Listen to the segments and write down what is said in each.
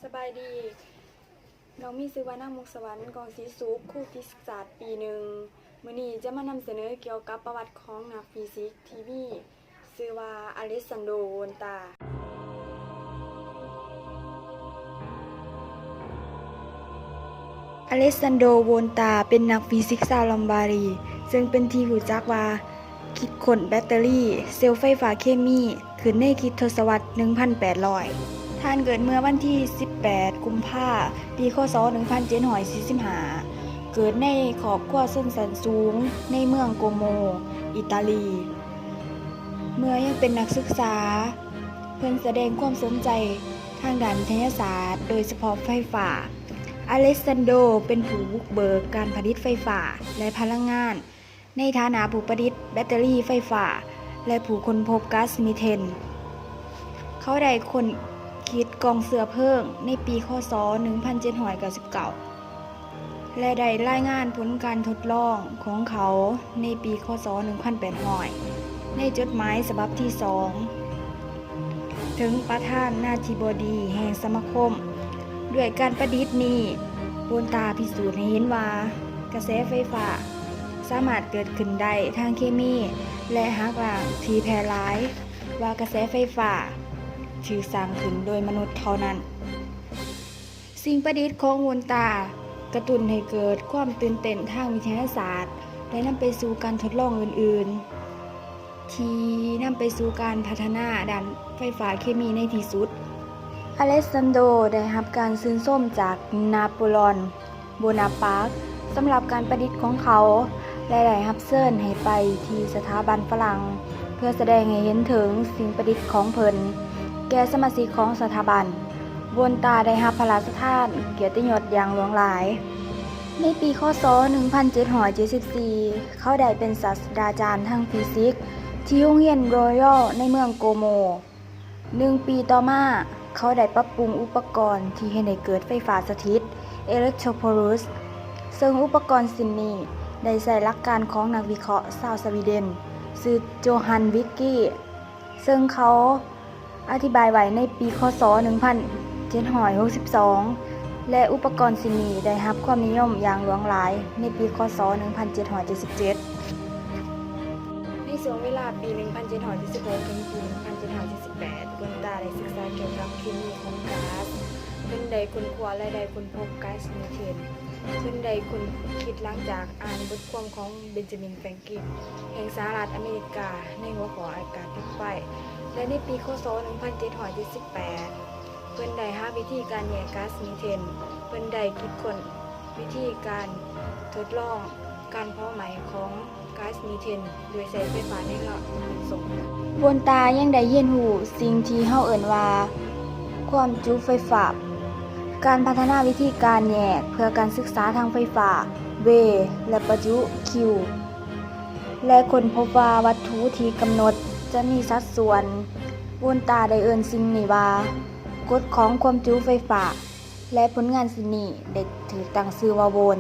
ສະບາຍດີ, ນ້ອງມີຊື່ວ່ານາງມຸກສະຫວັນ ກອງສີສຸກ, ຄູຟີຊິກສາດປີໜຶ່ງ. ມື້ນີ້ຈະມານຳສະເໜີກ່ຽວກັບປະຫວັດຂອງນັກຟີຊິກທີ່ມີຊື່ວ່າ ອາເລັກຊານໂດ ໂວນຕາ. ອາເລັກຊານໂດ ໂວນຕາ ເປັນນັກຟີຊິກຊາວລອມບາຣີ ເຊິ່ງເປັນທີ່ຮູ້ຈັກວ່າ ຄິດຄົ້ນແບັດເຕີຣີເຊວໄຟຟ້າເຄມີຂຶ້ນໃນຄຣິສຕະສັດໜຶ່ງພັນແປດຮ້ອຍ. ທ່ານເກີດເມື່ອວັນທີສິບແປດ ກຸມພາ ປີ ຄ.ສ. ໜຶ່ງພັນເຈັດຮ້ອຍສີ່ສິບຫ້າ ເກີດໃນຄອບຄົວຊົນຊັ້ນສູງໃນເມືອງໂກໂມ, ອີຕາລີ. ເມື່ອຍັງເປັນນັກສຶກສາ, ເພິ່ນສະແດງຄວາມສົນໃຈທາງດ້ານວິທະຍາສາດ, ໂດຍສະເພາະໄຟຟ້າ. ອາເລັກຊານໂດ ເປັນຜູ້ບຸກເບີກການຜະລິດໄຟຟ້າ ແລະ ພະລັງງານ ໃນຖານະຜູ້ປະດິດແບັດເຕີຣີໄຟຟ້າ ແລະ ຜູ້ຄົ້ນພົບກາສມີເທນ. ເຂົາໄດ້ຄົ້ນຄິດກ່ອງເຊື້ອເພີງໃນປີ ຄ.ສ. ໜຶ່ງພັນເຈັດຮ້ອຍເກົ້າສິບເກົ້າ ແລະ ໄດ້ລາຍງານຜົນການທົດລອງຂອງເຂົາໃນປີ ຄ.ສ. ໜຶ່ງພັນແປດຮ້ອຍ ໃນຈົດໝາຍສະບັບທີສອງ ເຖິງປະທານາທິບໍດີແຫ່ງສະມາຄົມ. ດ້ວຍການປະດິດນີ້, ໂວນຕາພິສູດໃຫ້ເຫັນວ່າກະແສໄຟຟ້າສາມາດເກີດຂຶ້ນໄດ້ທາງເຄມີ ແລະ ຫັກລ້າງທີ່ແຜ່ຫຼາຍວ່າກະແສໄຟຟ້າຖືກສ້າງຂຶ້ນໂດຍມະນຸດເທົ່ານັ້ນ. ສິ່ງປະດິດຂອງໂວນຕາກະຕຸ້ນໃຫ້ເກີດຄວາມຕື່ນເຕັ້ນທາງວິທະຍາສາດ ແລະ ນຳໄປສູ່ການທົດລອງອື່ນໆ ທີ່ນຳໄປສູ່ການພັດທະນາດ້ານໄຟຟ້າເຄມີໃນທີ່ສຸດ. ອາເລັກຊານໂດ ໄດ້ຮັບການຊື່ນຊົມຈາກນາໂປລອນ ໂບນາປາດ ສຳລັບການປະດິດຂອງເຂົາ ແລະ ໄດ້ຮັບເຊີນໃຫ້ໄປທີ່ສະຖາບັນຝຣັ່ງ ເພື່ອສະແດງໃຫ້ເຫັນເຖິງສິ່ງປະດິດຂອງເພິ່ນແກ່ສະມາຊິກຂອງສະຖາບັນ. ໂວນຕາໄດ້ຮັບພະລາຊະທານກຽດຕິຍົດຢ່າງຫຼວງຫຼາຍ. ໃນປີ ຄ.ສ. ໜຶ່ງພັນເຈັດຮ້ອຍເຈັດສິບສີ່ ເຂົາໄດ້ເປັນສາດສະດາຈານທາງຟີຊິກທີ່ໂຮງຮຽນ Royal ໃນເມືອງໂກໂມ. ໜຶ່ງປີຕໍ່ມາ, ເຂົາໄດ້ປັບປຸງອຸປະກອນທີ່ເຮັດໃຫ້ເກີດໄຟຟ້າສະຖິດ Electropolis, ເຊິ່ງອຸປະກອນຊິ້ນນີ້ໄດ້ໃຊ້ຫຼັກການຂອງນັກວິເຄາະຊາວສະວີເດັນ ຊື່ ໂຈຮັນ ວິກກີ ເຊິ່ງເຂົາອະທິບາຍໄວ້ໃນປີ ຄ.ສ. ໜຶ່ງພັນເຈັດຮ້ອຍຫົກສິບສອງ ແລະ ອຸປະກອນຊິ້ນນີ້ໄດ້ຮັບຄວາມນິຍົມຢ່າງຫຼວງຫຼາຍໃນປີ ຄ.ສ. ໜຶ່ງພັນເຈັດຮ້ອຍເຈັດສິບເຈັດ. ໃນຊ່ວງເວລາປີ ໜຶ່ງພັນເຈັດຮ້ອຍເຈັດສິບຫົກ ເຖິງປີ ໜຶ່ງພັນເຈັດຮ້ອຍເຈັດສິບແປດ ໂວນຕາໄດ້ສຶກສາກ່ຽວກັບເຄມີຂອງກາສ. ເພິ່ນໄດ້ຄົ້ນຄວ້າ ແລະ ໄດ້ຄົ້ນພົບກາສມີເທນ. ເພິ່ນໄດ້ຄົ້ນຄິດຫຼັງຈາກອ່ານບົດຄວາມຂອງ ເບັນຈາມິນ ແຟຣງກິນ ແຫ່ງສະຫະລັດອາເມລິກາ ໃນຫົວຂໍ້ອາກາດຕິດໄຟ ແລະ ໃນປີ ຄ.ສ. ໜຶ່ງພັນເຈັດຮ້ອຍເຈັດສິບແປດ ເພິ່ນໄດ້ຫາວິທີການແຍກກາສມີເທນ. ເພິ່ນໄດ້ຄິດຄົ້ນວິທີການທົດລອງການເຜົາໄໝ້ຂອງກາສມີເທນ ໂດຍໃຊ້ໄຟຟ້າໃນລະບົບຂົນສົ່ງ. ໂວນຕາຍັງໄດ້ຮຽນຮູ້ສິ່ງທີ່ເຮົາເອີ້ນວ່າຄວາມຈຸໄຟຟ້າ, ການພັດທະນາວິທີການແຍກເພື່ອການສຶກສາທາງໄຟຟ້າ, ເວ ແລະ ປະຈຸ ຄິວ ແລະ ຄົ້ນພົບວ່າວັດຖຸທີ່ກຳນົດຈະມີສັດສ່ວນ. ໂວນຕາໄດ້ເອີ້ນສິ່ງນີ້ວ່າກົດຂອງຄວາມຈຸໄຟຟ້າ ແລະ ຜົນງານຊິ້ນນີ້ໄດ້ຖືກຕັ້ງຊື່ວ່າໂວນ.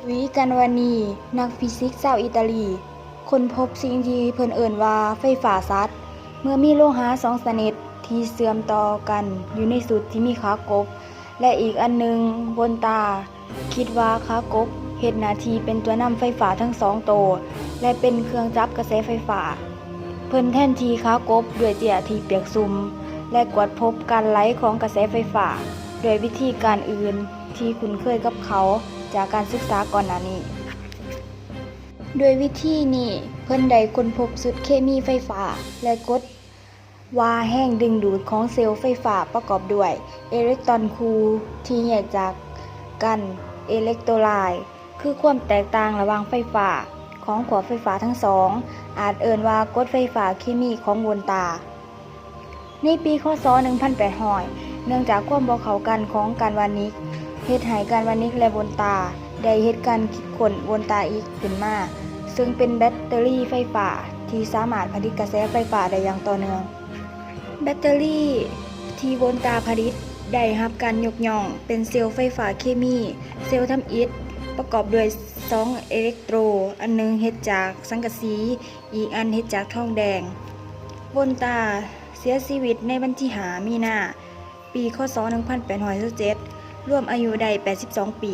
ລຸຍ ການວານີ ນັກຟີຊິກຊາວອີຕາລີ ຄົ້ນພົບສິ່ງທີ່ເພິ່ນເອີ້ນວ່າໄຟຟ້າສັດ ເມື່ອມີໂລຫະສອງຊະນິດທີ່ເຊື່ອມຕໍ່ກັນຢູ່ໃນຊຸດທີ່ມີຂາກົບ ແລະ ອີກອັນໜຶ່ງ ໂວນຕາ ຄິດວ່າຂາກົບເຮັດໜ້າທີ່ເປັນຕົວນຳໄຟຟ້າທັງສອງໂຕ ແລະ ເປັນເຄື່ອງຈັບກະແສໄຟຟ້າ. ເພິ່ນແທນທີ່ຂາກົບດ້ວຍເຈ້ຍທີ່ປຽກຊຸ່ມ ແລະ ກວດພົບການໄຫຼຂອງກະແສໄຟຟ້າດ້ວຍວິທີການອື່ນທີ່ຄຸ້ນເຄີຍກັບເຂົາຈາກການສຶກສາກ່ອນໜ້ານີ້. ດ້ວຍວິທີນີ້, ເພິ່ນໄດ້ຄົ້ນພົບຊຸດເຄມີໄຟຟ້າ ແລະ ກົດ ວ່າແຮງດຶງດູດຂອງເຊວໄຟຟ້າປະກອບດ້ວຍເອເລັກຕຣອນຄູ່ທີ່ແຍກຈາກກັນ, ເອເລັກໂຕໄລ, ຄືຄວາມແຕກຕ່າງລະຫວ່າງໄຟຟ້າຂອງຂວບໄຟຟ້າທັງສອງ, ອາດເອີ້ນວ່າກົດໄຟຟ້າເຄມີຂອງໂວນຕາ. ໃນປີ ຄ.ສ. ໜຶ່ງພັນແປດຮ້ອຍ ເນື່ອງຈາກຄວາມບໍ່ເຂົ້າກັນຂອງການວານິກ, ເຮັດໃຫ້ການວານິກ ແລະ ໂວນຕາ ໄດ້ເຮັດການຄິດຄົ້ນໂວນຕາອີກຂຶ້ນມາ, ເຊິ່ງເປັນແບັດເຕີຣີໄຟຟ້າທີ່ສາມາດຜະລິດກະແສໄຟຟ້າໄດ້ຢ່າງຕໍ່ເນື່ອງ. ແບັດເຕີຣີທີ່ໂວນຕາຜະລິດໄດ້ຮັບການຍົກຍ້ອງເປັນເຊວໄຟຟ້າເຄມີ, ເຊວທຳອິດປະກອບດ້ວຍສອງເອເລັກໂຕຣ, ອັນໜຶ່ງເຮັດຈາກສັງກະສີ, ອີກອັນເຮັດຈາກທອງແດງ. ໂວນຕາເສຍຊີວິດໃນວັນທີຫ້າ ມີນາ ປີ ຄ.ສ. ໜຶ່ງພັນແປດຮ້ອຍຊາວເຈັດ ລວມອາຍຸໄດ້ແປດສິບສອງປີ.